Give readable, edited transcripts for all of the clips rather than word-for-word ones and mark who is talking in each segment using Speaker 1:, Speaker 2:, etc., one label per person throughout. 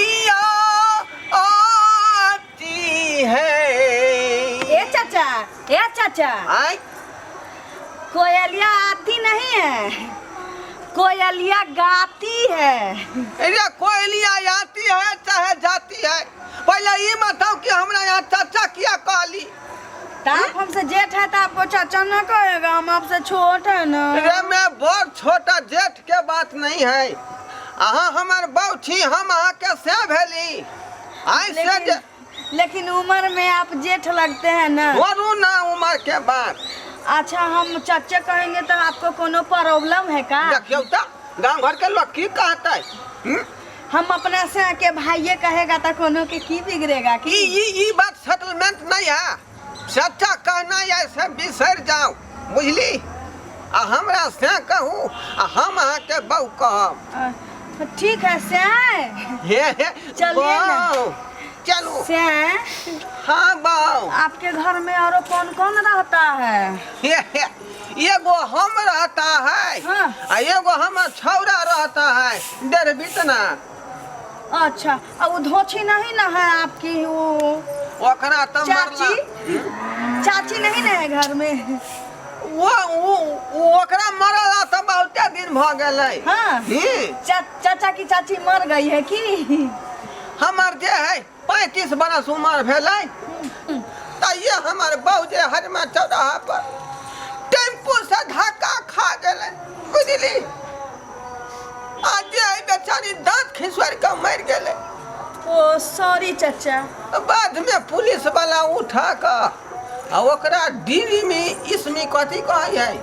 Speaker 1: कोयलिया आती है।
Speaker 2: ए चाचा, ए चाचा।
Speaker 1: आय।
Speaker 2: कोयलिया आती नहीं है, कोयलिया गाती है।
Speaker 1: अरे कोयलिया आती है चाहे जाती है, पहले ये बताओ कि हमरा यहाँ चाचा किया कहली?
Speaker 2: तो आप हमसे जेठ है तो आपको चाचा ना कहेगा, हम आपसे छोट है ना।
Speaker 1: अरे मैं बहुत छोटा जेठ के बात नहीं है, अहाँ हमर बहू छी, हम अहाँ के से भेली आइ से।
Speaker 2: लेकिन, लेकिन उम्र में आप जेठ लगते हैं ना।
Speaker 1: छोड़ू ना उम्र के बात।
Speaker 2: अच्छा, हम चाचा कहेंगे तो आपको कोनो प्रॉब्लम है का?
Speaker 1: देखियौ तऽ गाँव घर के लोग की कहतै, हम्म?
Speaker 2: हम अपना से आके भाइये कहेगा तो कोनो के की बिगड़ेगा?
Speaker 1: ई
Speaker 2: की
Speaker 1: ई ई बात सेटलमेंट नहीं है, सच्चा कहना है से बिसरि जाओ, बुझली? आ हमरा से कहू आ हम अहाँके बहू कहब।
Speaker 2: ठीक है से।
Speaker 1: हे हे।
Speaker 2: चलिए ना।
Speaker 1: बहू, चलू।
Speaker 2: से।
Speaker 1: हाँ बहू।
Speaker 2: आपके घर में औरो कौन कौन रहता है?
Speaker 1: हे हे, एगो हम रहता है। आ एगो हमर छौरा रहता है डेढ़ बीतना।
Speaker 2: अच्छा, और वो धोछी नहीं ना है आपकी वो?
Speaker 1: ओकरा तऽ
Speaker 2: चाची।
Speaker 1: मरला।
Speaker 2: चाची नहीं ना है घर में?
Speaker 1: वो ओकरा मरला तऽ बहुते दिन भऽ गेलै। ही।
Speaker 2: चाचा की चाची मर गई है की?
Speaker 1: हमर जे है 35 बरस उमर भेलै तऽ ये हमर बहू जे हरमा चौराहा पर टेम्पू से धक्का खा गेलै, बुझली? आ जे है बेचारी दाँत खिसोरि कऽ मरि गेलै।
Speaker 2: ओ सॉरी चाचा।
Speaker 1: बाद में पुलिस वाला उठा कऽ आ ओकरा डीवी में इसमी कथी कहै है,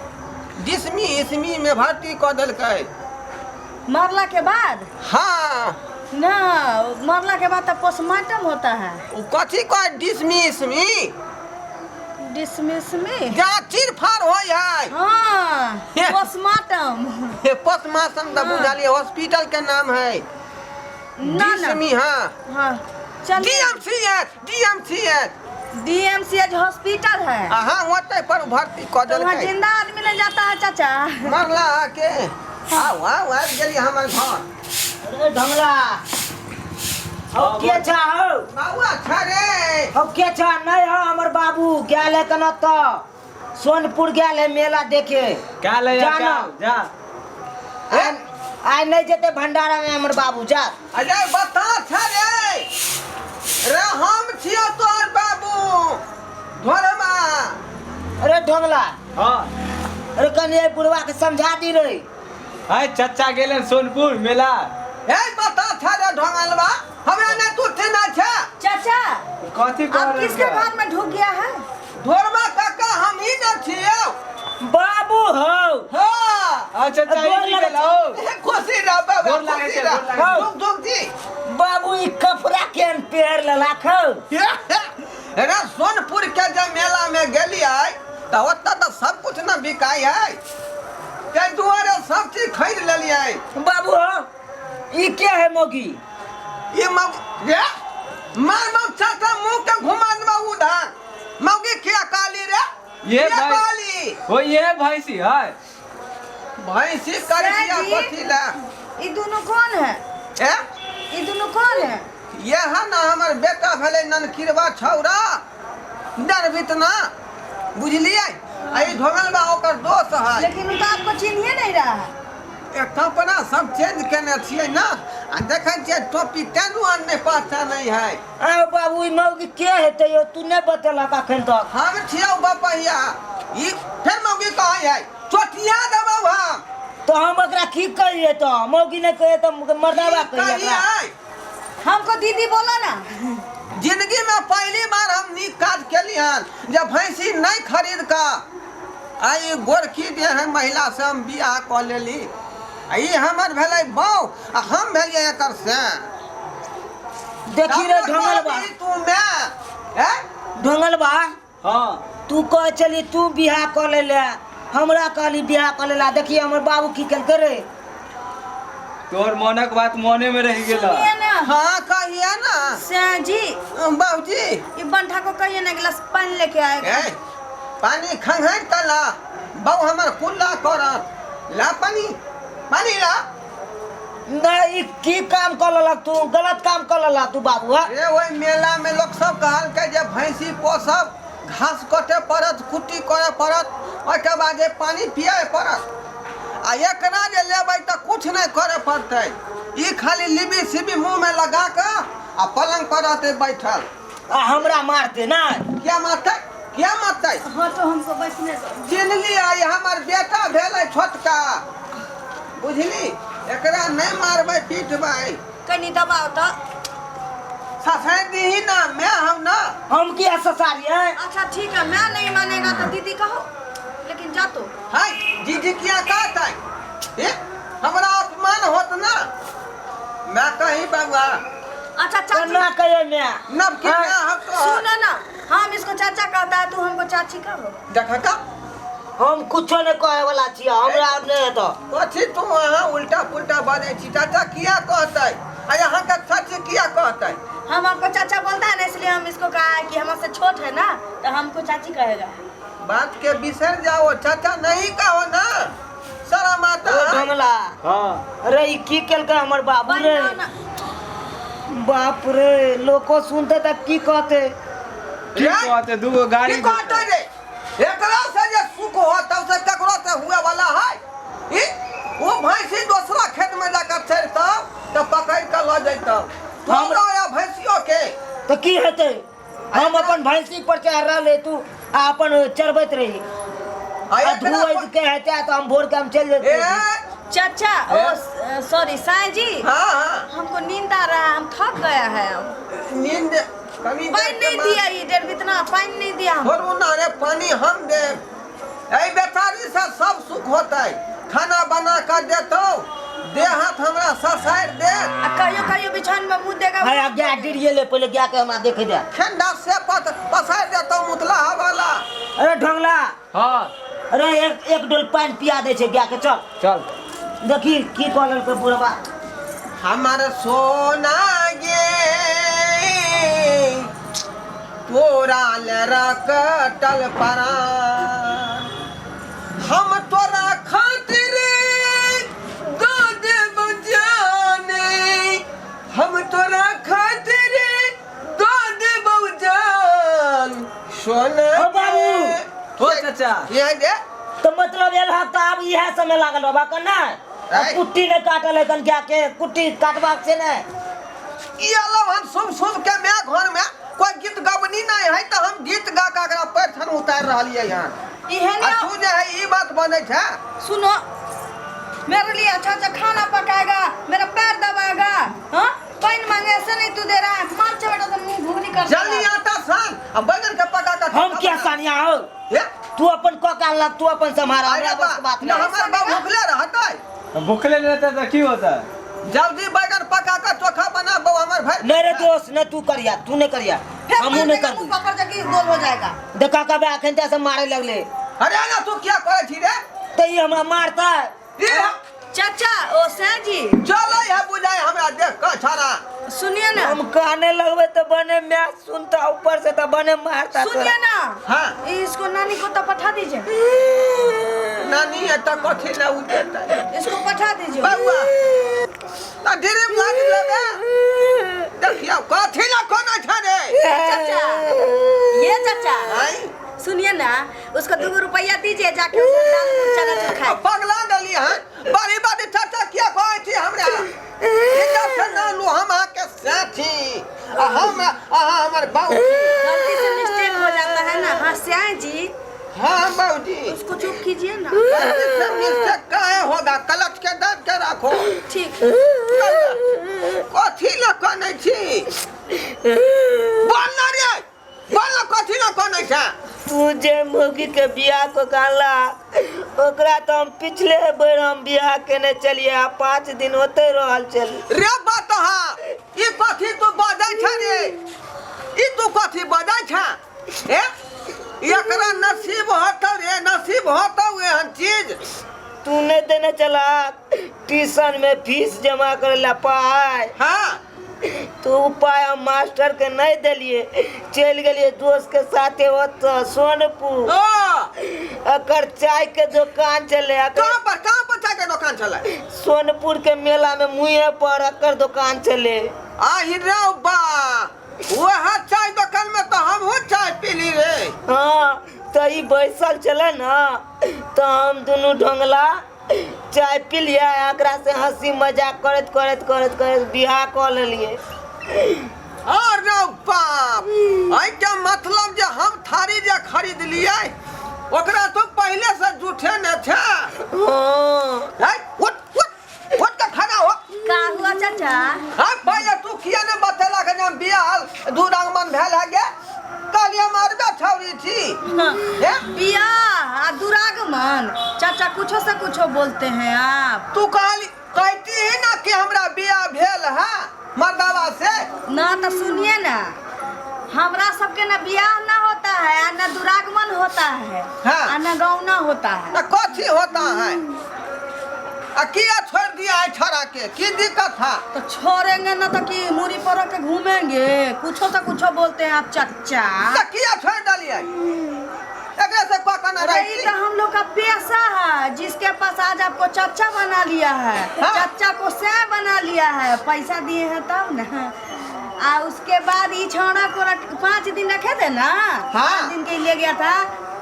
Speaker 1: डिसमी इसमी में भर्ती कऽ देलकै।
Speaker 2: मरला के बाद?
Speaker 1: हाँ।
Speaker 2: ना, मरला के बाद तो पोस्टमार्टम होता है।
Speaker 1: ओ कथी कहै डिसमी इसमी?
Speaker 2: डिसमिस में।
Speaker 1: जहाँ चीर फाड़ होइ है।
Speaker 2: हाँ, पोस्टमार्टम।
Speaker 1: हे, पोस्टमार्टम तऽ बुझलियै, हॉस्पिटल के नाम है।
Speaker 2: ना ना।
Speaker 1: डिसमी, हाँ।
Speaker 2: हाँ, चलिए।
Speaker 1: DMCH, DMCH.
Speaker 2: डीएमसीएच हॉस्पिटल है।
Speaker 1: अहाँ ओतै पर भर्ती कऽ
Speaker 2: तो वहाँ
Speaker 1: देलकै।
Speaker 2: जिंदा आदमी ले जाता है चाचा?
Speaker 1: मरला के। आउ आउ, आबि गेली हमर घर।
Speaker 3: अरे ढंगला, हौ के छा हौ?
Speaker 1: बौआ छ रे।
Speaker 3: हौ के छा? नहीं हो, हमर बाबू गेल है कन तऽ सोनपुर गेल है मेला देखे।
Speaker 4: का ले जा।
Speaker 3: जाना।
Speaker 4: जा।
Speaker 3: आइ आइ नहीं जेते भंडारा में हमर बाबू, जा।
Speaker 1: अरे बता छ रे, रे हम छियो तोहर बाबू धोरमा।
Speaker 3: अरे ढोंगला।
Speaker 4: हाँ।
Speaker 3: अरे कनि एहि बुढ़वा के समझा दी रे।
Speaker 4: आय चचा गेलन सोनपुर मेला।
Speaker 1: ए बता छ रे ढोंगलवा, हमरा ने तू चिन्है छ?
Speaker 2: चाचा।
Speaker 4: कथी कह
Speaker 2: आप
Speaker 4: रहल
Speaker 2: किसके
Speaker 4: छा?
Speaker 2: घर में ढुक गया है?
Speaker 1: धोरमा काका, हम ही न छियो।
Speaker 3: बाबू हौ।
Speaker 1: हाँ।
Speaker 4: अच्छा चाचा,
Speaker 3: गोर
Speaker 4: ई
Speaker 3: लगै
Speaker 4: गेल हौ।
Speaker 1: खुशी रह बाबा।
Speaker 4: गोर लागै
Speaker 1: खुशी
Speaker 4: छै,
Speaker 1: रह।
Speaker 4: गोर लागै छै।
Speaker 1: झुक झुक जी।
Speaker 3: बाबू, ई कपड़ा केहन पेहर लेलक हौ?
Speaker 1: रे सोनपुर के जे मेला में गेलियै तऽ ओतऽ तऽ सब कुछ न बिकाइ है, ताहि दुआरे सब चीज खरीद लेलियै।
Speaker 3: बाबू हौ, ई के है मौगी?
Speaker 1: ई मौगी रे मार मौ चाचा मुंह के घुमा देबा उधर। मौगी किया काली रे?
Speaker 4: ये
Speaker 1: किया
Speaker 4: भाई
Speaker 1: काली?
Speaker 4: ओ ये भैंसी है।
Speaker 1: भैंसी कर दिया।
Speaker 2: जी।
Speaker 1: कथी ला?
Speaker 2: ये दोनों कौन है?
Speaker 1: ए?
Speaker 2: ये दोनों कौन है?
Speaker 1: यह ना हमर बेटा भेलै ननकिरबा छौरा डरबितना, बुझलियै? आ ई ढोंगल बा ओकर दोस्त है।
Speaker 2: लेकिन वो तो आपको चिन्ह नहीं रहा है।
Speaker 1: ए कपड़ा सब चेंज केने छियै ना, आ देखै छियै टोपी, तें दुआरे नहि पहचानै है।
Speaker 3: आउ बाबू, ई मौगी के हेतै यौ? तू नहि बतेलक अखन तक।
Speaker 1: हम छियौ बपहिया। ई फेर मौगी कहै है, चोटिया देबौ हम।
Speaker 3: तऽ हम ओकरा की कहियै? तऽ मौगी नहि कहियै तऽ मर्दाबा
Speaker 1: की
Speaker 3: कहियै ओकरा?
Speaker 1: कहियै?
Speaker 2: हमको दीदी बोला ना।
Speaker 1: जिंदगी में पहली बार हम नीक काज केली हन जे भैंसी नहीं खरीद कऽ आ ई गोरखी जे है महिला से हम बियाह कऽ लेली। आ ई हमर भेलै बौ आ हम भेलियै एकर से।
Speaker 3: देखी रे ढोंगल बा।
Speaker 1: तू मैं हैं?
Speaker 3: ढोंगल बा।
Speaker 4: हाँ।
Speaker 3: तू कह चली तू बियाह कऽ ले ले, हमरा कहली बियाह कऽ लेला, देखिए हमर बाबू की केलकै रे।
Speaker 4: तोहर मोनक बात मोने में रह गेल।
Speaker 2: सुनिए ना।
Speaker 1: हाँ, कहिए ना।
Speaker 2: श्याम जी।
Speaker 1: बाबूजी।
Speaker 2: ये बंठा को कहिए ना गिलास पानी लेके आएगा।
Speaker 1: ए, पानी खंघारि कऽ ला बहु, हमर कुल्ला करत। ला पानी, पानी ला।
Speaker 3: नहीं, ई की काम कऽ लेलक तू? गलत काम कऽ लेलक तू बाबू, हाँ?
Speaker 1: रे, ओहि मेला में लोग सब कहलकै जे भैंसी पोसब, घास कटे पड़त, कुट्टी करे पड़त, ओहिके बाद जे पानी पिए पड़त। आ एकरा जे लेबै तऽ कुछ नहि करे पड़तै। ई खाली लिबी सिबी मुँह में लगा कऽ आ पलंग पर रहतै बैठल।
Speaker 3: आ हमरा मारते ना?
Speaker 1: किया मारतै? किया मारतै?
Speaker 2: हाँ, तो हमको बैठने दो।
Speaker 1: चिन्हली, आई हमर बेटा भेलै छोटका, बुझली? एकरा नहि मारबै पीटबै।
Speaker 2: कनी दबाओ तो।
Speaker 1: ससारि दीही ना, मैं हम ना।
Speaker 3: हम किया ससारियै?
Speaker 2: अच्छा ठीक है, मैं नहीं मानेगा तो दीदी कहो, लेकिन जा तो।
Speaker 1: हाय, दीदी किया कहतै? ए, हमरा अपमान होत ना। मैं कही बउआ।
Speaker 2: अच्छा चाची।
Speaker 3: केना कहियै मैं?
Speaker 1: नब की
Speaker 3: हाँ।
Speaker 1: मैं हम तो
Speaker 2: सुनो ना, हम इसको चाचा कहता है, तू हमको चाची कहो।
Speaker 1: देख का।
Speaker 3: हम कुछो नहि कहै वाला छियै, हमरा आब नहि हेतौ।
Speaker 1: कथी तू अहाँ उल्टा पुल्टा बाजै छी? चाचा किया कहतै आ यहाँ के चाची किया कहतै?
Speaker 2: हम आपको चाचा बोलता है ना, इसलिए हम इसको कहा है कि हमसे छोट है ना, तो हमको चाची कहेगा।
Speaker 1: बात के बिसर जाओ, चाचा नहीं कहो ना, शरम आता
Speaker 3: ओ
Speaker 1: है।
Speaker 3: ढोंगला।
Speaker 4: हाँ।
Speaker 3: अरे, ई की केलकै हमर बाबू रे?
Speaker 2: बनाओ ना।
Speaker 3: बाप रे, लोको सुनते तऽ की कहते?
Speaker 4: की कहते? दूगो गाड़ी।
Speaker 1: की कहतै रे? एकरा से जे सुख होत से ककरो से हुए वाला है? ई वो भैंसी दोसरा खेत में जाकर चढ़तौ तऽ पकड़ के लऽ जैतौ हमरा या भैंसियो के।
Speaker 3: तऽ की हेतै? हम अपन भैंसी पर चढ़ रहले, तू आ अपन चरबैत रही।
Speaker 1: आ
Speaker 3: आ
Speaker 1: एकरा
Speaker 3: धुआइत के हेतै तऽ हम भोर के हम चलि
Speaker 1: ए
Speaker 3: जेतै।
Speaker 2: चाचा, ओ सॉरी, साईं जी।
Speaker 1: हाँ हाँ।
Speaker 2: हमको नींद आ रहा है, हम थक गया है अब।
Speaker 1: नींद कनी
Speaker 2: पानी
Speaker 1: देर के
Speaker 2: नहीं
Speaker 1: बाद-
Speaker 2: दिया, ये डेढ़ इतना पानी नहीं दिया हमको।
Speaker 1: छोड़ू ना रे, पानी हम देब। एहि बेचारी से सब सुख होतै, खाना बना कर देतौ, देह हाथ हमरा ससारि दे।
Speaker 2: आ कहियो कहियो बिछान में मुँह देगा।
Speaker 3: है आ गाय डिरिये ले, पहिले गाय के हमरा देखे दे।
Speaker 1: ठंडा से पत पसारि देतौ मुतला वाला।
Speaker 3: अरे ढोंगला।
Speaker 4: हाँ।
Speaker 3: अरे, एक एक डोल पानि पिया दै छै गाय के, चल।
Speaker 4: चल।
Speaker 3: देखी की कऽ लेलकै बुढ़बा।
Speaker 1: हमर सोना गे, तोरा ले रकटल परान, हम तोरा खातिर दऽ देब जाने, हम तोरा खातिर दऽ देबौ जान सोना।
Speaker 3: ओ बाबू।
Speaker 4: ओ चाचा।
Speaker 1: ये दे।
Speaker 3: तऽ मतलब एल हक तऽ आब इएह समय लागल बाबा के नहि?
Speaker 1: ऐ।
Speaker 3: कुट्टी नहि काटल है कन गाय के, कुट्टी काटबाक छै ने?
Speaker 1: ई अलग हम सुन सुन के मैं घर में कोई गीत गबनी नहीं है तऽ हम गीत गा के एकरा पैर छन उतारि रहलियै हन।
Speaker 2: इहे
Speaker 1: आ
Speaker 2: ना।
Speaker 1: तू जे है ई बात बनै छै।
Speaker 2: सुनो, मेरे लिए अच्छा अच्छा खाना पकाएगा, मेरा पैर दबाएगा, हाँ? पानी मांगे ऐसे नहीं तू दे रहा है, मार चपेटा तो मुंह घुगनी कर
Speaker 1: जल्दी
Speaker 2: देगा।
Speaker 1: आटा सान आ बैगन के पका के।
Speaker 3: हम क्या सानिया हो?
Speaker 1: हे?
Speaker 3: तू अपन कऽ के अनलक, तू अपन सम्हार,
Speaker 1: अरे
Speaker 3: हमरा
Speaker 1: बा
Speaker 3: बस के बात
Speaker 1: न
Speaker 3: नहीं।
Speaker 1: हमर बाप भुखले रहतै।
Speaker 4: भूखले नहीं रहता तो की होता?
Speaker 1: जल्दी बैगन पका के चोखा बना बौ हमर भाई।
Speaker 3: नहीं रे दोस्त, नहीं तू करिया, तू नहीं करिया।
Speaker 2: फिर
Speaker 3: हमहूँ
Speaker 2: मार
Speaker 3: नहीं
Speaker 2: देगा,
Speaker 3: करबू।
Speaker 2: मुंह पकड़ जाके गोल हो जाएगा।
Speaker 3: देखा कबे अखन ते से मारे लगले।
Speaker 1: अरे ना, तू क्या करै छी रे?
Speaker 3: तऽ ई हमरा मारतै।
Speaker 1: ई
Speaker 2: चाचा, ओ सर जी।
Speaker 1: चलै है बुझाइ हमरा देख कऽ छाड़ा।
Speaker 2: सुनिए ना।
Speaker 3: हम कहने लगबे तऽ बने मैच सुनता, ऊपर से तऽ बने मारता तोरा।
Speaker 2: सुनिए ना।
Speaker 1: हाँ।
Speaker 2: इसको नानी को तो पठा दीजिए।
Speaker 1: नानी एतऽ कथी लए उ देतै?
Speaker 2: इसको पठा दीजिए।
Speaker 1: बौआ तऽ ड्रीम लाइट लेबे, देखियौ कथी लए कोना छै रे।
Speaker 2: चाचा, ये चाचा।
Speaker 1: आँय?
Speaker 2: सुनिए ना, उसको 2 रुपया दीजिए, जाके उधर दाल चना चूर खाए।
Speaker 1: पगला देली हन। बड़ी बड़ी चाचा किया कहै छी हमरा? इधर से ना लू, हम अहाँके साथी आ हम अहाँ हमर बाबू।
Speaker 2: गलती से मिस्टेक हो जाता है ना। हाँ श्याम जी।
Speaker 1: हाँ बाबूजी।
Speaker 2: उसको चुप कीजिए ना।
Speaker 1: गलती से मिस्टेक काहे होगा? क्लच के दाब के राखो।
Speaker 2: ठीक।
Speaker 1: कथी लए कनै छी? बोल ना रे, बोल ना, कथी लए कनै छै?
Speaker 3: तू जे मौगी के बियाह कऽ के अनला, ओकरा तऽ हम पिछले बेर हम बियाह केने चलिए आ 5 दिन ओतै रहल छली।
Speaker 1: रे बतहा, ई कथी तू बजै छै रे? ई तू कथी बजै छै? ए, एकरा नसीब होतौ रे, नसीब होतौ एहन चीज?
Speaker 3: तू नहीं देने चला ट्यूशन में फीस जमा करे ला पाई?
Speaker 1: हाँ।
Speaker 3: तो उ पाई हम मास्टर के नहीं देलिए, चलि गेलिए दोस्त के साथे ओतऽ सोनपुर।
Speaker 1: ओ।
Speaker 3: अकर चाय के दुकान छलै अकर।
Speaker 1: कहाँ पर, कहाँ पर चाय के दुकान छलै?
Speaker 3: सोनपुर के मेला में मुँहे पर अकर दुकान छलै।
Speaker 1: आहि रे बा, वएह चाय दुकान में तो हमहूँ चाय पीली रे।
Speaker 3: हाँ, तऽ ई बैसल छलै ने, तऽ हम दुनू ढोंगला चाय पिलियै, एकरा से हंसी मजाक करैत करैत करैत करैत बियाह कऽ लेलियै।
Speaker 1: और रे बाप, एहिके मतलब जे हम थारी जे खरीद लियै ओकरा तो पहले से जूठे ने छै।
Speaker 3: हाँ।
Speaker 1: है, उठ उठ उठ के खड़ा हो।
Speaker 2: का हुआ चाचा?
Speaker 1: हाँ, पहले तू किया ने बतेला के हम बियाह दू रंग मन भेल है गे? कहलियै हम अरबे छौरी छी। हे?
Speaker 2: बियाह आ दुरागमन, चाचा कुछो से कुछो बोलते हैं आप।
Speaker 1: तू कहली कहती ही ना कि हमरा बियाह भेल है मर्दावा से।
Speaker 2: ना तो सुनिए ना, हमरा सबके ना बियाह ना होता है आ ना दुरागमन होता है।
Speaker 1: हाँ।
Speaker 2: आ ना गौना होता है।
Speaker 1: ना कथी होता है? आ किया छोड़ दिया है छोड़ा के? की दिक्कत था?
Speaker 2: तो छोड़ेंगे ना तो कि मुरी पर के घूमेंगे? कुछो तो कुछो बोलते हैं आप चचा।
Speaker 1: तो किया छोड़ डालिए? एकरा से का करना
Speaker 2: अरे
Speaker 1: रही?
Speaker 2: ये तो हम लोग का पैसा है, जिसके पास आज आपको चचा बना लिया है।
Speaker 1: हाँ।
Speaker 2: चचा को सै बना लिया है, पैसा दिए हैं तब ना। आ उसके बाद ये छौड़ा को 5 दिन रखे थे ना।
Speaker 1: हाँ।
Speaker 2: 5 दिन के ले गया था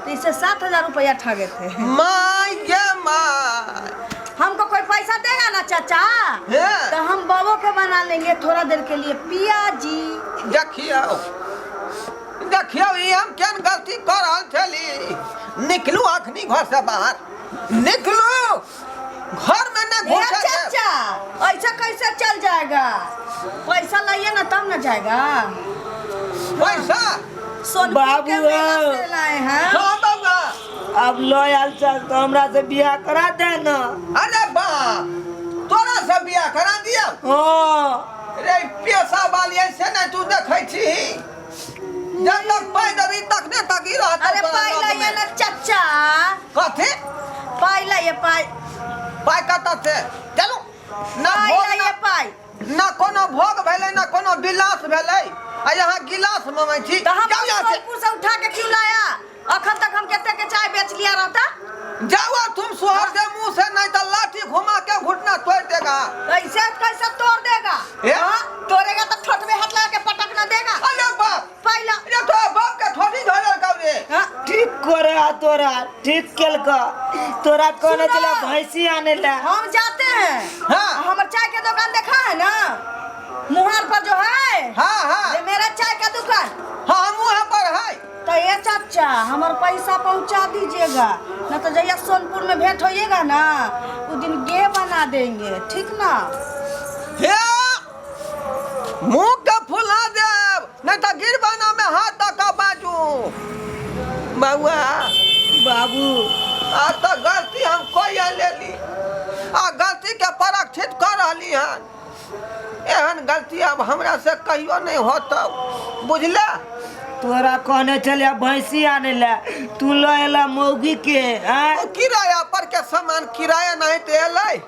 Speaker 2: तो इसे 7000 रुपया ठगे थे।
Speaker 1: My गे my.
Speaker 2: हमको कोई पैसा देगा ना चाचा,
Speaker 1: हाँ।
Speaker 2: तो हम बाबो के बना लेंगे थोड़ा देर के लिए पियाजी।
Speaker 1: देखियो देखियो, ई हम केहन गलती कर रहल छली। निकलू अखनी घर से बाहर, निकलू घर में ना
Speaker 2: ए
Speaker 1: घुसा देब।
Speaker 2: चाचा ऐसा कैसे चल जाएगा? पैसा लाइए ना तब ना जाएगा।
Speaker 1: पैसा?
Speaker 2: सोनपुर
Speaker 3: बाबू
Speaker 2: के मेला
Speaker 3: आओ।
Speaker 2: से लाए हैं।
Speaker 1: हाँ बाबा।
Speaker 3: अब लो आयल चल तो हमरा से बियाह करा दे ना।
Speaker 1: अरे बा, तोरा से बियाह करा दिया?
Speaker 3: हाँ।
Speaker 1: रे पैसा वाली ऐसे ना तू देखै छी, जब तक पाई देबी तखने तक ही रहतौ
Speaker 2: अरे
Speaker 1: तोरा
Speaker 2: पाई
Speaker 1: लग
Speaker 2: लाइए
Speaker 1: में।
Speaker 2: ना चाचा।
Speaker 1: कथी?
Speaker 2: पाई लाइए, पाई।
Speaker 1: पाई कतऽ से? चलू ना
Speaker 2: पाई
Speaker 1: भोग
Speaker 2: लाइए,
Speaker 1: ना
Speaker 2: पाई।
Speaker 1: ना कोनो भोग भेलै ना कोनो विलास भेलै, आ यहाँ गिलास ममै छी।
Speaker 2: तो हम
Speaker 1: जाउ यहाँ से।
Speaker 2: सोनपुर से उठा के क्यों लाया? अखन तक हम कते के चाय बेच लिया रहता।
Speaker 1: जाओ तुम सोहर दे मुंह से, नहीं तो लाठी घुमा के घुटना तोड़ देगा।
Speaker 2: ऐसे कैसे तोड़ देगा?
Speaker 1: ए?
Speaker 2: हाँ, तोड़ेगा तो ठोठ में हाथ लगा के पटक ना देगा।
Speaker 1: अरे बाप,
Speaker 2: पहला।
Speaker 1: ये तो बाप के ठोठी धरल का रे।
Speaker 2: हाँ?
Speaker 3: ठीक करे आ तोरा, ठीक केलका। तोरा कहने
Speaker 2: सुनो।
Speaker 3: चला भैंसी आने ला।
Speaker 2: हम जाते हैं।
Speaker 1: हाँ।
Speaker 2: हमारे चाय के दुकान देखा है ना, मुहार पर जो है।
Speaker 1: हाँ, हाँ।
Speaker 2: ये मेरा चाय का दुकान।
Speaker 1: हाँ, मुँह पर है।
Speaker 2: तो ये चाचा हमार पैसा पहुंचा दीजिएगा, ना तो जहिया सोनपुर में भेंट होइएगा ना उस दिन गे बना देंगे, ठीक ना?
Speaker 1: हे मुंह के फुला देब, नहीं तो गिरबाना में हाथ दऽ कऽ बाजू। बउआ
Speaker 3: बाबू,
Speaker 1: आ तो गलती हम कोई लेली, आ गलती के परीक्षित कर रहली हन। एहन गलती अब हमरा से कहियो नहीं होतौ, बुझले?
Speaker 3: तोरा कहने चले भैंसी आने ला, तू ल एला मौगी के। आँय?
Speaker 1: ओ किराया पर के सामान किराया नहीं तो एलै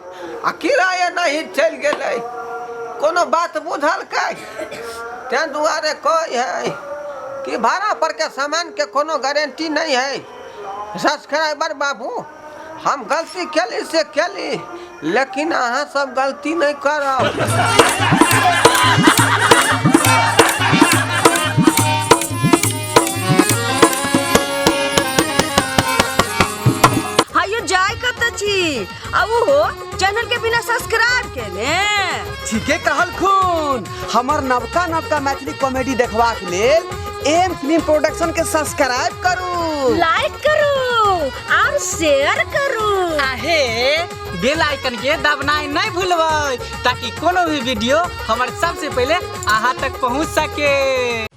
Speaker 1: आ किराया नहीं चलि गेलै। कोनो बात बुझल कै? तें दुआरे कहै है कि भाड़ा पर के सामान के कोनो गारंटी नहीं है। सब्सक्राइबर बाबू, हम गलती केली से केली, लेकिन अहाँ सब गलती नहीं करब।
Speaker 2: हायो जाय कत छी आ उहो चैनल के बिना सब्सक्राइब केने।
Speaker 5: ठीके कहलखुन, हमर नवका नवका मैथिली कॉमेडी देखबाक लेल एम फिल्म प्रोडक्शन के सब्सक्राइब करू,
Speaker 6: लाइक करू और शेयर करू।
Speaker 7: आहे बेल आइकन के दबनाई नहीं भूलबै, ताकि कोनो भी वीडियो हमर सबसे पहले अहाँ तक पहुँच सके।